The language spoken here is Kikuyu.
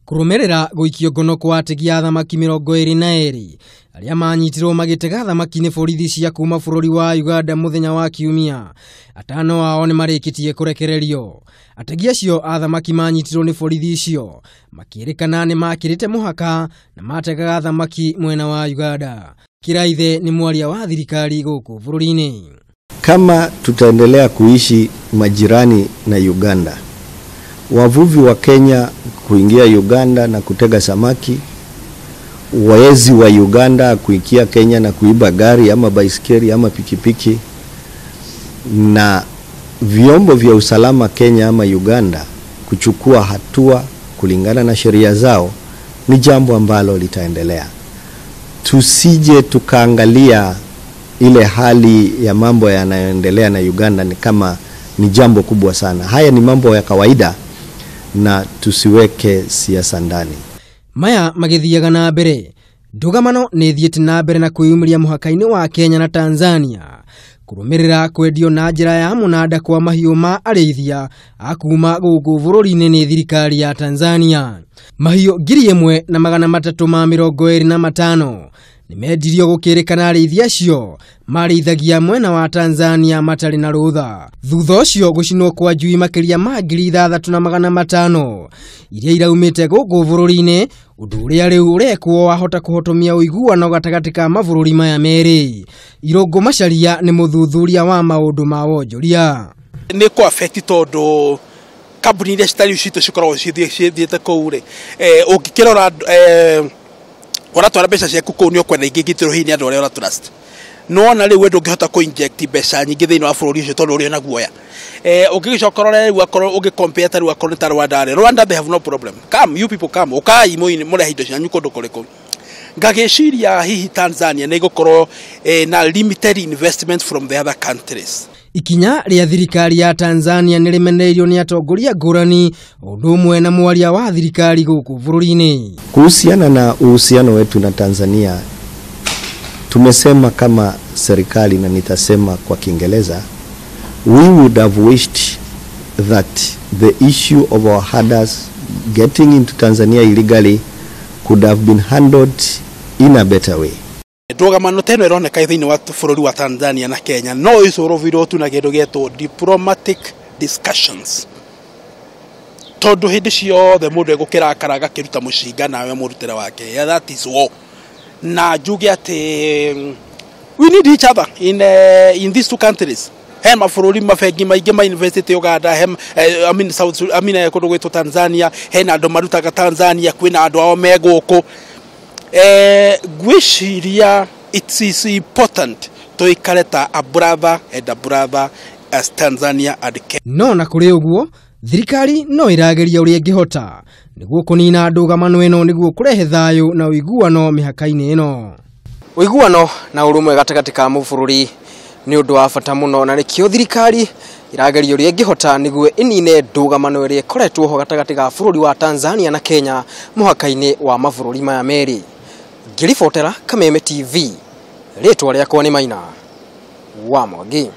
Kũrũmĩrĩra gũikio ngono kwa ategi a thamaki 22 arĩa manyitirwo magĩtega thamaki nĩ borithi cia kuma bũrũri wa Uganda mũthenya wa Kiumia. Atano ao nĩ marĩkĩtie kũrekererio. Ategi acio a thamaki manyitirwo nĩ borithi icio makĩrĩkana nĩ makĩrĩte mũhaka na mategaga thamaki mwena wa Uganda. Kiraithe nĩ mwaria wa thirikari gũkũ bũrũri-inĩ. Kama tutaendelea kuishi majirani na Uganda, wavuvi wa Kenya kuingia Uganda na kutega samaki, waezi wa Uganda kuingia Kenya na kuiba gari ama baisikeli ama pikipiki, na vyombo vya usalama Kenya ama Uganda kuchukua hatua kulingana na sheria zao, ni jambo ambalo litaendelea. Tusije tukaangalia ile hali ya mambo yanayoendelea na Uganda ni kama ni jambo kubwa sana. Haya ni mambo ya kawaida na tusiweke siasa ndani. Maya magithiaga na mbere. Ndũgamano nĩ ĩthiĩte na mbere na kwĩyumĩria mũhaka-inĩ wa Kenya na Tanzania kũrũmĩrĩra kwendio na njĩra ya mũnanda kwa mahiũ ma arĩithia a kuma gũkũ bũrũri-inĩ nĩ thirikari ya Tanzania. Mahiũ 1325 nĩmendirio gũkĩrĩkana arĩithia acio marĩithagia mwena wa Tanzania matarĩ na rũtha. Thutha ũcio gũcinwo kwa njui makĩria ma 6500 iria iraumĩte gũkũ bũrũri-inĩ, ũndũ ũrĩa rĩu ũrekwo wahota kũhotomia ũiguano gatagatĩ ka mabũrũri maya merĩ. Irũngũ Macharia nĩ mũthuthuria wa maũndũ ma wonjoria. Nĩ kũ affect tondũ kambuni iria citarĩ citũ cikoragwo cithiĩte kũu rĩ, ũngĩkĩrora ũratwara mbeca ciaku kũu nĩ ũkwenda ingĩ ingĩtĩrwo hihi nĩ andũ arĩa ũra trust. No na rĩu we ndũngĩhota kũ inject mbeca nyingĩ thĩinĩ wa bũrũri ũcio tondũ ũrĩ ona guoya. Ũngĩgĩcoka ũrore rĩu akorwo ũngĩ compare ta rĩu akorwo nĩ ta Rwanda rĩ, Rwanda they have no problem. Come, you people come, ũkai mũrehe indo cianyu kũndũ kũrĩkũ. Ngagĩciria hihi Tanzania nĩ ĩgũkorwo na limited investment from the other countries. Ikinya rĩa thirikari ya Tanzania nĩ rĩmenereirio nĩ atongoria ngũrani ũndũ ũmwe na mwaria wa thirikari gũkũ bũrũri-inĩ. Kuhusiana na uhusiano wetu na Tanzania, tumesema kama serikali, na nitasema kwa Kiingereza, we would have wished that the issue of our herders getting into Tanzania illegally could have been handled in a better way. Ndũgamano ta ĩno ĩroneka thĩinĩ wa bũrũri wa Tanzania na Kenya no ĩcũrũbirwo tu na kĩndũ gĩetwo diplomatic discussions, tondũ hĩndĩ ciothe mũndũ egũkĩrakara agakĩruta mũcinga nawe mũrutĩre wake. Yeah, that is war. Na njuge atĩ we need each other in these two countries. He mabũrũri mabengi maingĩ ma investĩte Uganda, he I mean South, I mean kũndũ gwĩtwo Tanzania, hena andũ marutaga Tanzania, kwĩna andũ ao me gũkũ. Ngwĩciria it is important tũikare ta a brother and a brother as Tanzania and Kenya. No na kũrĩ ũguo thirikari no ĩrageria ũrĩa ĩngĩhota nĩguo kũnina ndũgamano ĩno nĩguo kũrehe thayũ na ũiguano mĩhaka-inĩ ĩno. Ũiguano na ũrũmwe gatagatĩ ka mabũrũri nĩ ũndũ wa bata mũno, na nĩkĩo thirikari ĩrageria ũrĩa ĩngĩhota nĩguo ĩnine ndũgamano ĩrĩa ĩkoretwo ho gatagatĩ ga bũrũri wa Tanzania na Kenya mũhaka-inĩ wa mabũrũri maya merĩ. Ngĩribotera Kameme TV, rĩtwa rĩakwa nĩ Maina wa Mwangi.